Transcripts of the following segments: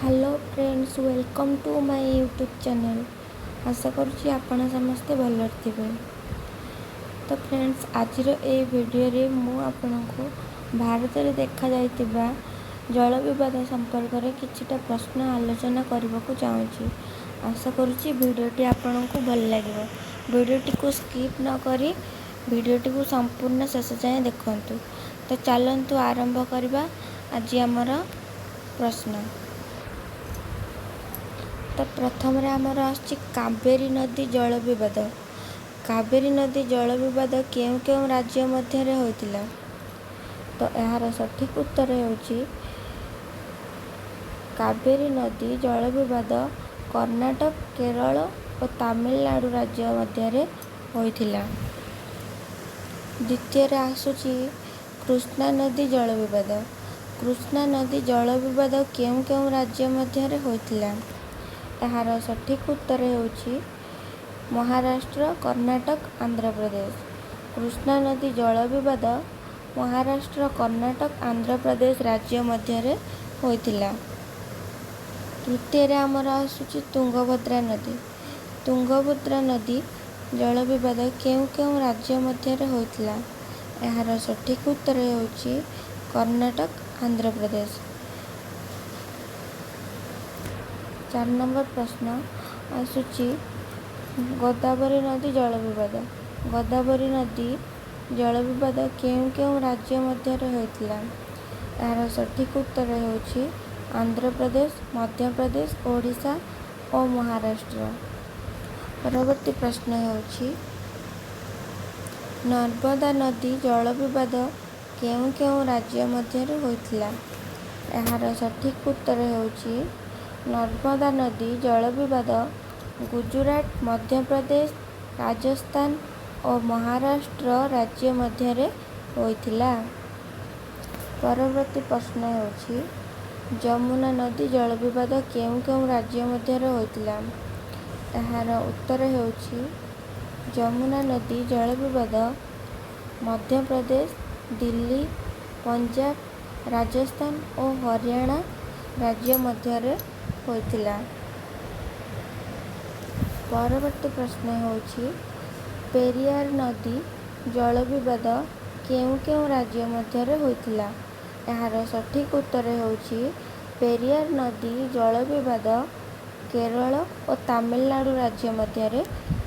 Hello friends, welcome to my YouTube channel. ଆଶା କରୁଛି ଆପଣ ସମସ୍ତେ ଭଲରେ ଥିବେ। ତ ଫ୍ରେଣ୍ଡସ୍, ଆଜିର ଏଇ ଭିଡ଼ିଓରେ ମୁଁ ଆପଣଙ୍କୁ ଭାରତରେ ଦେଖାଯାଇଥିବା ଜଳ ବିବାଦ ସମ୍ପର୍କରେ କିଛିଟା ପ୍ରଶ୍ନ ଆଲୋଚନା କରିବାକୁ ଚାହୁଁଛି। ଆଶା କରୁଛି ଭିଡ଼ିଓଟି ଆପଣଙ୍କୁ ଭଲ ଲାଗିବ। ଭିଡ଼ିଓଟିକୁ ସ୍କିପ୍ ନ କରି ଭିଡ଼ିଓଟିକୁ ସମ୍ପୂର୍ଣ୍ଣ ଶେଷ ଯାଏଁ ଦେଖନ୍ତୁ। ତ ଚାଲନ୍ତୁ ଆରମ୍ଭ କରିବା ଆଜି ଆମର ପ୍ରଶ୍ନ। ତ ପ୍ରଥମରେ ଆମର ଆସୁଛି କାବେରୀ ନଦୀ ଜଳ ବିବାଦ। କାବେରୀ ନଦୀ ଜଳ ବିବାଦ କେଉଁ କେଉଁ ରାଜ୍ୟ ମଧ୍ୟରେ ହୋଇଥିଲା? ତ ଏହାର ସଠିକ୍ ଉତ୍ତର ହେଉଛି କାବେରୀ ନଦୀ ଜଳ ବିବାଦ କର୍ଣ୍ଣାଟକ, କେରଳ ଓ ତାମିଲନାଡ଼ୁ ରାଜ୍ୟ ମଧ୍ୟରେ ହୋଇଥିଲା। ଦ୍ୱିତୀୟରେ ଆସୁଛି କୃଷ୍ଣା ନଦୀ ଜଳ ବିବାଦ। କୃଷ୍ଣା ନଦୀ ଜଳ ବିବାଦ କେଉଁ କେଉଁ ରାଜ୍ୟ ମଧ୍ୟରେ ହୋଇଥିଲା? ଏହାର ସଠିକ୍ ଉତ୍ତର ହେଉଛି ମହାରାଷ୍ଟ୍ର, କର୍ଣ୍ଣାଟକ, ଆନ୍ଧ୍ରପ୍ରଦେଶ। କୃଷ୍ଣା ନଦୀ ଜଳ ବିବାଦ ମହାରାଷ୍ଟ୍ର, କର୍ଣ୍ଣାଟକ, ଆନ୍ଧ୍ରପ୍ରଦେଶ ରାଜ୍ୟ ମଧ୍ୟରେ ହୋଇଥିଲା। ତୃତୀୟରେ ଆମର ଆସୁଛି ତୁଙ୍ଗଭଦ୍ରା ନଦୀ। ତୁଙ୍ଗଭଦ୍ରା ନଦୀ ଜଳ ବିବାଦ କେଉଁ କେଉଁ ରାଜ୍ୟ ମଧ୍ୟରେ ହୋଇଥିଲା? ଏହାର ସଠିକ୍ ଉତ୍ତର ହେଉଛି କର୍ଣ୍ଣାଟକ, ଆନ୍ଧ୍ରପ୍ରଦେଶ। 4 ନମ୍ବର ପ୍ରଶ୍ନ ଆସୁଛି ଗୋଦାବରୀ ନଦୀ ଜଳ ବିବାଦ। ଗୋଦାବରୀ ନଦୀ ଜଳ ବିବାଦ କେଉଁ କେଉଁ ରାଜ୍ୟ ମଧ୍ୟରେ ହୋଇଥିଲା? ଏହାର ସଠିକ୍ ଉତ୍ତର ହେଉଛି ଆନ୍ଧ୍ରପ୍ରଦେଶ, ମଧ୍ୟପ୍ରଦେଶ, ଓଡ଼ିଶା ଓ ମହାରାଷ୍ଟ୍ର। ପରବର୍ତ୍ତୀ ପ୍ରଶ୍ନ ହେଉଛି ନର୍ମଦା ନଦୀ ଜଳ ବିବାଦ କେଉଁ କେଉଁ ରାଜ୍ୟ ମଧ୍ୟରେ ହୋଇଥିଲା? ଏହାର ସଠିକ୍ ଉତ୍ତର ହେଉଛି ନର୍ମଦା ନଦୀ ଜଳ ବିବାଦ ଗୁଜୁରାଟ, ମଧ୍ୟପ୍ରଦେଶ, ରାଜସ୍ଥାନ ଓ ମହାରାଷ୍ଟ୍ର ରାଜ୍ୟ ମଧ୍ୟରେ ହୋଇଥିଲା। ପରବର୍ତ୍ତୀ ପ୍ରଶ୍ନ ହେଉଛି ଯମୁନା ନଦୀ ଜଳ ବିବାଦ କେଉଁ କେଉଁ ରାଜ୍ୟ ମଧ୍ୟରେ ହୋଇଥିଲା? ଏହାର ଉତ୍ତର ହେଉଛି ଯମୁନା ନଦୀ ଜଳ ବିବାଦ ମଧ୍ୟପ୍ରଦେଶ, ଦିଲ୍ଲୀ, ପଞ୍ଜାବ, ରାଜସ୍ଥାନ ଓ ହରିୟାଣା ରାଜ୍ୟ ମଧ୍ୟରେ ହୋଇଥିଲା। ପରବର୍ତ୍ତୀ ପ୍ରଶ୍ନ ହେଉଛି ପେରିୟାର ନଦୀ ଜଳ ବିବାଦ କେଉଁ କେଉଁ ରାଜ୍ୟ ମଧ୍ୟରେ ହୋଇଥିଲା? ଏହାର ସଠିକ୍ ଉତ୍ତର ହେଉଛି ପେରିୟାର ନଦୀ ଜଳ ବିବାଦ କେରଳ ଓ ତାମିଲନାଡ଼ୁ ରାଜ୍ୟ ମଧ୍ୟରେ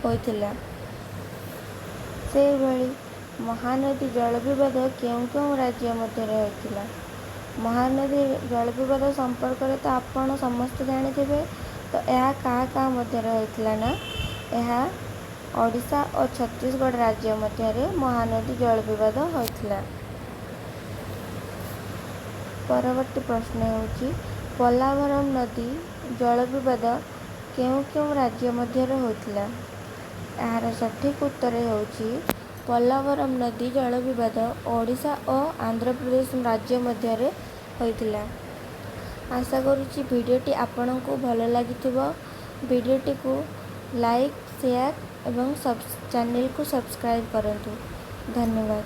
ହୋଇଥିଲା। ସେହିଭଳି ମହାନଦୀ ଜଳ ବିବାଦ କେଉଁ କେଉଁ ରାଜ୍ୟ ମଧ୍ୟରେ ହୋଇଥିଲା? ମହାନଦୀ ଜଳ ବିବାଦ ସମ୍ପର୍କରେ ତ ଆପଣ ସମସ୍ତେ ଜାଣିଥିବେ। ତ ଏହା କାହା କାହା ମଧ୍ୟରେ ହୋଇଥିଲା ନା ଏହା ଓଡ଼ିଶା ଓ ଛତିଶଗଡ଼ ରାଜ୍ୟ ମଧ୍ୟରେ ମହାନଦୀ ଜଳ ବିବାଦ ହୋଇଥିଲା। ପରବର୍ତ୍ତୀ ପ୍ରଶ୍ନ ହେଉଛି ପୋଲାଭରମ ନଦୀ ଜଳ ବିବାଦ କେଉଁ କେଉଁ ରାଜ୍ୟ ମଧ୍ୟରେ ହୋଇଥିଲା? ଏହାର ସଠିକ୍ ଉତ୍ତର ହେଉଛି ପୋଲାଭରମ ନଦୀ ଜଳ ବିବାଦ ଓଡ଼ିଶା ଓ ଆନ୍ଧ୍ରପ୍ରଦେଶ ରାଜ୍ୟ ମଧ୍ୟରେ ହୋଇଥିଲା। ଆଶା କରୁଛି ଭିଡ଼ିଓଟି ଆପଣଙ୍କୁ ଭଲ ଲାଗିଥିବ। ଭିଡ଼ିଓଟିକୁ ଲାଇକ୍, ସେୟାର ଏବଂ ଚ୍ୟାନେଲକୁ ସବସ୍କ୍ରାଇବ୍ କରନ୍ତୁ। ଧନ୍ୟବାଦ।